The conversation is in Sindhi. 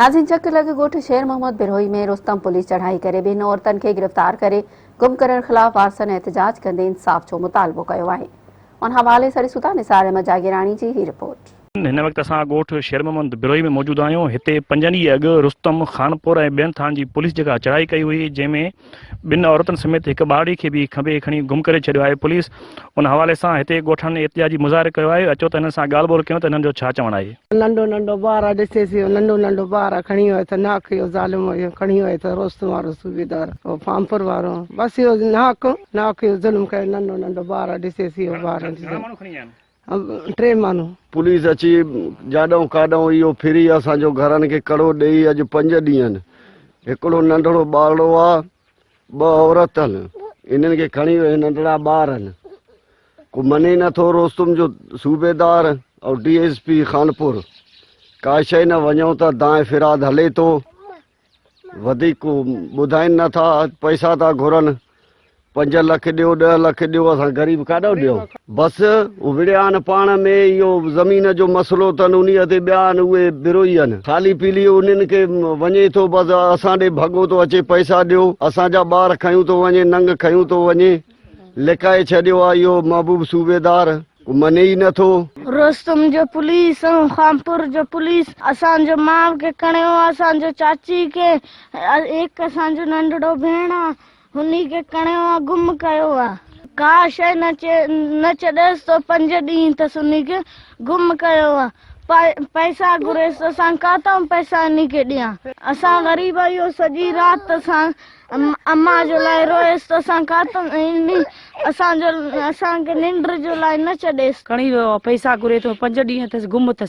ناظرين چڪ لڳ ڳوٺ شير محمد بروهي ۾ رستم پوليس چڙهائي ڪري ٻن عورتن کي گرفتار ڪري گم ڪرڻ خلاف وارثن احتجاج ڪندي انصاف جو مطالبو ڪيو آهي ان حوالي سان ڏسون ٿا نثار احمد جاگيراڻي جي هي رپورٽ. هن وقت اسان ڳوٺ شير محمد بروهي ۾ موجود آهيون هتي پنجن ڏينهن اڳ رستم خانپور ۽ ٻين ٿاڻن جي پوليس جيڪا چڙهائي ڪئي هئي جنهن ۾ ٻن عورتن سميت هڪ ٻارڙي کي به کنڀي کڻي گم ڪري ڇڏيو آهي پوليس ان حوالي سان هتي ڳوٺاڻن احتجاجي مظاهرو ڪيو آهي اچو ته هنن سان ڳالهه ٻولهه ڪيون ته هنن جو ڇا چوڻ آهي. ننڍو ننڍو ٻار آ ڏسي سي ننڍو ننڍو ٻار آ کڻي ويو ته ناحق اهو ظالم اهو کڻي ويو ته روستم وارو صوبيدار اهو فامپور وارو بس اهو ناحق ناحق اهو ظلم ڪيو ننڍو ننڍو ٻار آ ڏسي سي اهو ٻار گهڻا ماڻهو کڻي ويا آهن؟ ٽي ماڻهو. پوليس اچي جاڏئون ڪاڏئون اهو ڦري اسان جو گهرن کي ڪڙو ڏيئي اڄ پنج ڏينهن هڪڙو ننڍڙو ٻارڙو آ ٻه عورت آهن انهن کي کڻي ويو ننڍڙا ٻار آهن ڪو مڃي نه ٿو روستم جو صوبيدار O D S P Khanpur ڪا شيء نه وڃون ته دانهن فراد هلي ٿو وڌيڪ ڪو ٻڌائين نه ٿا پئسا ٿا گهرن پنج لک ڏيو ڏهه لک ڏيو اسان غريب ڪاڏو ڏيو بس وڙهيا آهن پاڻ ۾ اهو زمين جو مسئلو اٿن انهي تي ٻيا آهن اهي بروهي آهن خالي پيلي انهن کي وڃي ٿو بس اسان ڏي ڀڳو ٿو اچي پئسا ڏيو اسان جا ٻار کنيون ٿو وڃي ننگ کنيون ٿو وڃي لڪائي ڇڏيو آهي اهو محبوب صوبيدار ڪو مڃي ئي نه ٿو. رستم جو پوليس ۽ خانپور جو پوليس اسان جو ماء کي کڻيو آ اسان جو چاچي کي هڪ اسان جو ننڍڙو ڀيڻ آ هني کي کڻيو آ گم ڪيو آ ڪا شئي نه نه چڏيس تو پنج ڏينهن ٿس انهي کي گم ڪيو آ پئسا گهريس ته اسان ڪاتئون پئسا انهي کي ڏيان اسان غريب آهيون سڄي رات اسان امان جو لاء روئيس ته اسان ڪاتم اسان جو اسان کي ننڊ جو لاء نه چڏيس. کڻي ويو آ پئسا گهري ٿو پنج ڏينهن اٿس گم اٿس.